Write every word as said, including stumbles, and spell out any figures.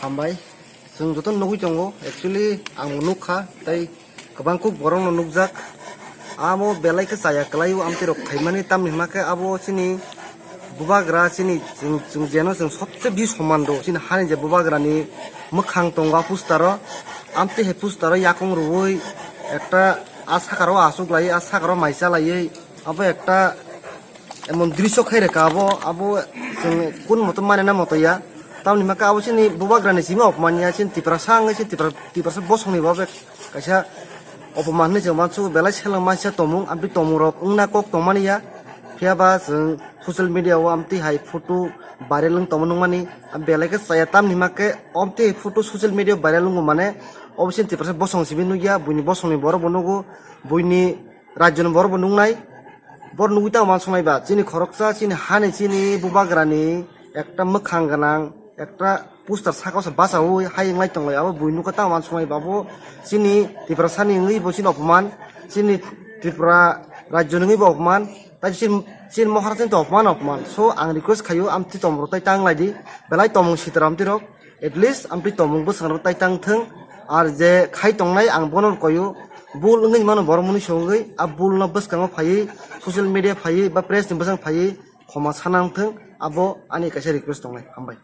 Hambai. Chwng joto nugwi tongo, actually ang bo nukha, tei kwbang kuk borok no nukjak. Amo belai khe chaya kwlaio amtwi rok khaimani, tamni hwnba khe abo chini bubagra chini chwng, chwng jeno chwng sobse bi soman do, chini hani je bubagra ni mwkhang tongo a poster o. Amtwi hai poster o yakung rwui ekta a sakaro asuk lai, a sakaro maisa laiwi abo ekta emon drisyo khai rwkha abo, abo chwng kun moto mane na moto ya. Tamni hwnba khe abo chini bubagra ni simi opman ya, chini Tiprasa wngwi chini Tipra-, Tiprasa bosong ni bo kaisa opman hinwi chwng uansukgo, belai seleng mansa tongmung, amtwi tongmung rok wngna kok tongmani ya. Phiya ba chwng social media o amtwi hai photo viral wng tongma nukmani, belai khe chaya. Tamni hwnba khe amtwi hai photo social media o viral wngo mane, obo chini Tiprasa bosong simi nukya, buini bosong ni borok bo nugo, buini rajyo ni borok bo nuknai. Bor nugwi tamo uansuknai ba, chini khoroksa, chini hani, chini bubagra ni ekta mwkhang gwnang, ekta poster saka o se bachaui hai wnglai tonglai, abo bui nukha tamo uansuknai ba, bo chini Tiprasa ni wngwi bo chini opman, chini Tripura rajyo ni wngwi bo opman, tai chini, chini mohara chini to opman, opman. So ang request khaio, amtwi tongmung rok tai tang lai di, belai tongmung sitra amtwi rok. At least amtwi tongmung bwskango tai tang thung. Ar je khai tongnai ang bono koyo, bul wngwi mano borok mwnwi songwi, a bul no bwskango phaiwi, social media phaiwi ba press ni bwskango phaiwi khoma sana wng thung, abo ani kaisa request tongnai. Hambai.